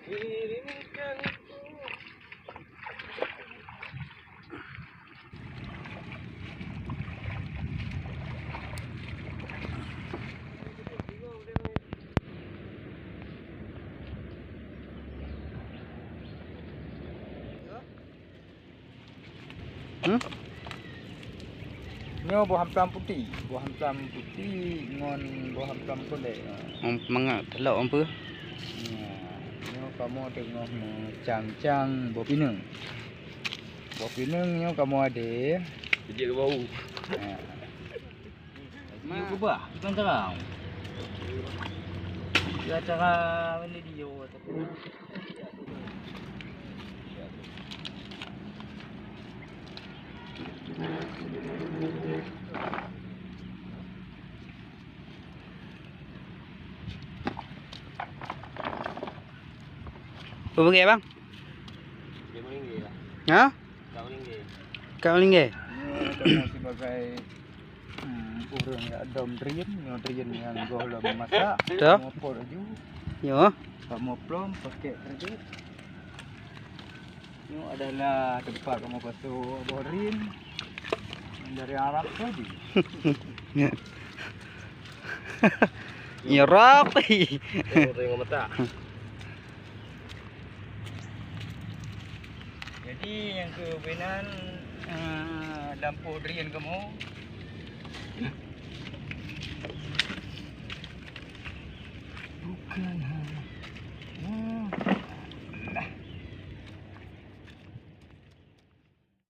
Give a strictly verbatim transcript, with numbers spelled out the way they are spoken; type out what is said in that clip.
Hmm? Nyoe boh hamtam putéh, boh hamtam putéh ngon boh hamtam kulét. Mangat telok ampeu. Nyoe, nyoe kamoe teungoh meucang-cang boh pineung. Boh pineung nyoe kamoe adé. Jeuet bau. Ha. Yuk keubah, bukan terang. Dia terang ini dia. Berapa ringgit, bang? Lima ringgit lah. Ha? Empat ringgit. Empat ringgit? Nyoe kamoe sibagai, hmm, ureueng nyang dom drien, nyoe drien nyang goh lom masak. Betul. Kamoe pot laju. Nyoe. Kamoe plom pakai kredit. Nyoe adalah tempat kamoe pasoe boh drien dari Arab Saudi. Nyerok. Tengok, tengok mata. Jadi nyang keu binan, eh, lampôh drien kamoe. Bukan